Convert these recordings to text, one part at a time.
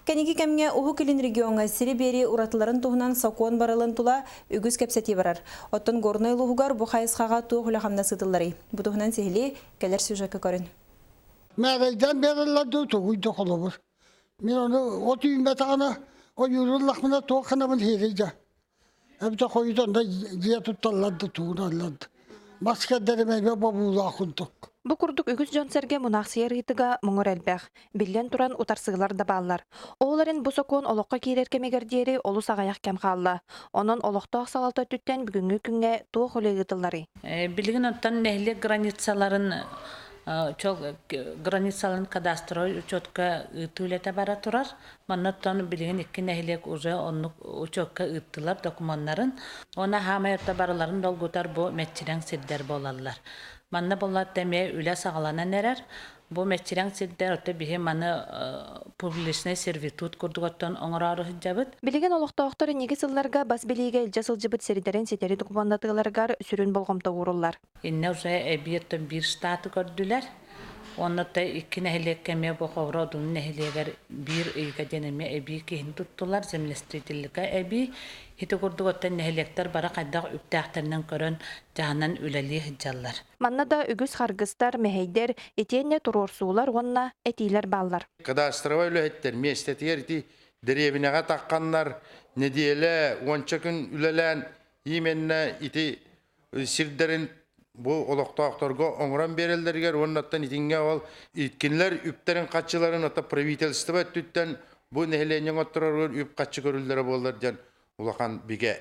Кэнники кэмҥэ Уһук Илин региоҥҥа сири биэрии уратыларын туһунан сокуон барылын тула үгүс кэпсэтии барар. Оттон Горнай улууһугар бу хайысхаҕа туох үлэ-хамнас ыытылларый? Бу туһунан сиһилии кэлэр сюжекка көрүн. Мээрэйдээн биэрэллэр дуу, тугуй да холобур. Мин ону от үүммэтэҕинэ, ойууруллахпына туох гынабын иһирий да. Эбэтэр хойутан да дьиэ тутталлар да туураллар да. Мас кэрдэрим эмиэ бобуулаах курдук. Бу курдук үгүс дьон-сэргэ мунаахсыйар ыйытыга муҥур элбэх. Биллэн туран, утарсыылар да бааллар. Ол эрэн бу сокуон олоххо киирэр кэмигэр диэри олус аҕыйах кэм хаалла. Онон олохтоох салалта өттүттэн бүгүҥҥү күҥҥэ туох үлэ ыытылларый? Билигин оттон нэһилиэк границаларын границаларын кадастровай учетка ыытыы үлэтэ бара турар. Манна оттон билигин икки нэһилиэк уже оннук учетка ыыттылар докумуоннарын. Уонна хаамай орто барыларын долгутар бу мэччирэҥ сирдэр буолаллар. Манна буоллар эмиэ үлэ саҕаланан эрэр. Бу мэччирэҥ сирдэр ото биһи маны публичный сервитут курдук оттон оҥороору сылдьабыт. Билигин олохтоохтор инники сылларга бас билиигэ илдьэ сылдьыбыт сирдэрин ситэри докумуоннатыыларыгар сүрүн болҕомто ууруллар. Иннэ уже эбии оттон биир штаты көрдүлэр. Уонна то икки нэһилиэккэ эмиэ бу Ховро Одун нэһилиэгэр биир ыйга диэн эмиэ эбии киһини туттулар, землестроительга эбии. Ити курдук оттон нэһилиэктэр бары хайдах үптээхтэринэн көрөн, дьаһанан үлэлии сылдьаллар. Манна да үгүс харгыстар, мэһэйдэр, итиэннэ туруорсуулар уонна этиилэр бааллар. Кадастровай үлэһиттэр миэстэтигэр ити дэриэбинэҕэ тахханнар нэдиэлэ уонча күн үлэлээн именно ити сирдэрин бу олохтоохторго оҥорон биэрэллэригэр уонна оттон итингэ ол кинилэр үптэрин хаччыларын ото правительство өттүттэн бу нэһилиэнньэ оҥоттороругар үп хаччы көрүллэрэ буоллар диэн улахан бигэ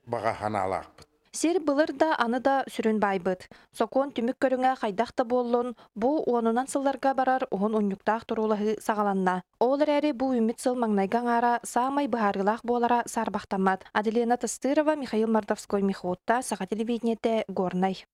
баҕа санаалаахпыт. Сир былыр да, аны да сүрүн баайбыт. Сокуон түмүк көрүҥэ хайдах да буоллун, бу уонунан сылларга барар уһун унньуктаах туруулаһыы саҕаланна. Ол эрээри бу үүммүт сыл маҥнайгы аҥаара саамай быһаарыылаах буолара саарбахтаммат. Аделина Тастырова, Михаил Мордовской, Михутта, Саха телевидениетэ, Горнай.